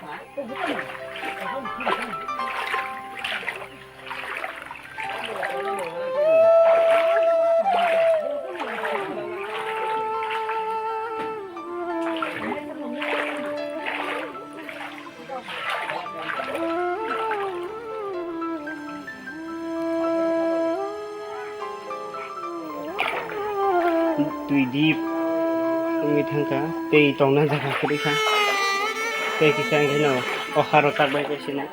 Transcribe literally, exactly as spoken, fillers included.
Twi deep wngwi thangkha, tei tongna jaga kwrwi kha, tei kisa wngkheno o haro tak bai bai sino.